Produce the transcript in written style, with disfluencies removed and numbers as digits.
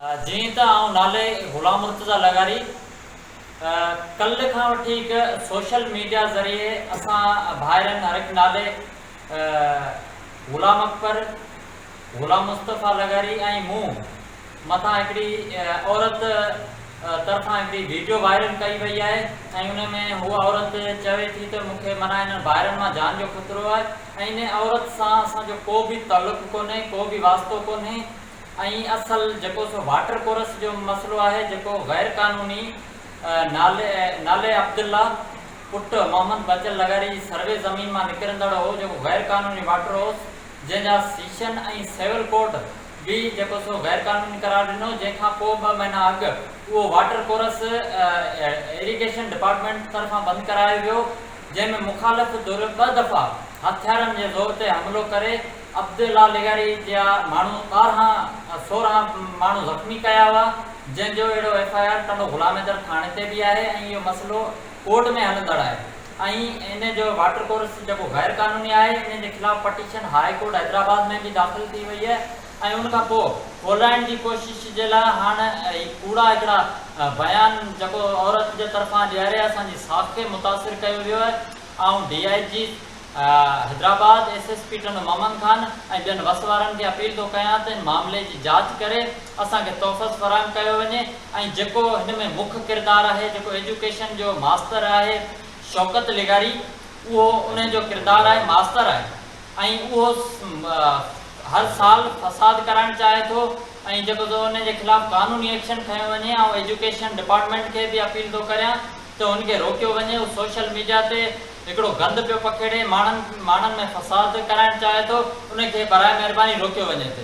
جيئن ته آئون نالي غلام مرتضيٰ لغاري ڪلهه کان وٺي هڪ سوشل ميڊيا ذريعي اسان ڀائرن هر هڪ نالي غلام اڪبر، غلام مصطفيٰ لغاري ۽ مون مٿان هڪڙي عورت طرفان هڪڙي ويڊيو وائرل ڪئي وئي آهي ۽ ان ۾ هوء عورت چوي ٿي ته مون کي معنيٰ انهن ڀائرن مان جان جو خطرو آهي ۽ ان عورت سان اسان جو ڪو به تعلق ڪونهي ڪو به واسطو ڪونهي ۽ اصل جيڪو سو واٽر ڪورس جو مسئلو آهي جيڪو غير قانوني نالي نالي عبدالله پٽ محمد بچل لغاري جي سروي زمين مان نڪرندڙ هو جيڪو غير قانوني واٽر هوس جنهن جا سيشن ۽ سول ڪورٽ به جيڪو سو غير قانوني قرار ڏنو جنهن کان پوء ٻه مهينا اڳ اهو واٽر ڪورس ايريگيشن ڊپارٽمينٽ طرفان بند ڪرايو ويو جنهن ۾ مخالف ڌر ٻه دفعا هٿيارن جي زور تي حملو ڪري عبدالله لغاري جا ماڻهو 12 16 ماڻهو زخمي ڪيا هئا، جنهن جو اهڙو F I R Tando Ghulam Haider ٿاڻي تي به آهي ۽ اهو مسئلو ڪورٽ ۾ هلندڙ آهي ۽ ان جو واٽر ڪورس جيڪو غير قانوني آهي ان جي خلاف پٽيشن هاء ڪورٽ حيدرآباد ۾ به داخل ٿي وئي آهي ۽ ان کان پوء کولائڻ جي ڪوشش جي لاء هاڻ هي ڪوڙا هڪڙا بيان جيڪو عورت جي طرفان ڏياري اسان جي ساک کي متاثر ڪيو ويو آهي. آئون D I G Hyderabad, S S P Tando Muhammad Khan ۽ ٻين وس وارن کي اپيل ٿو ڪيان ته ان معاملي جي جاچ ڪري اسان کي تحفظ فراهم ڪيو وڃي ۽ جيڪو هن ۾ مک ڪردار آهي جيڪو ايجوڪيشن جو ماستر آهي شوڪت لغاري اهو ان جو ڪردار آهي ماستر آهي ۽ اهو هر سال فساد ڪرائڻ چاهي ٿو ۽ جيڪو سو ان جي خلاف قانوني ايڪشن کنيو وڃي آئون ايجوڪيشن ڊپارٽمينٽ کي به اپيل ٿو ڪريان ته ان کي روڪيو وڃي، هو سوشل ميڊيا تي هڪڙو گند پيو پکيڙي، ماڻهن ماڻهن ۾ فساد ڪرائڻ چاهي ٿو، ان کي براء مهرباني روڪيو وڃي.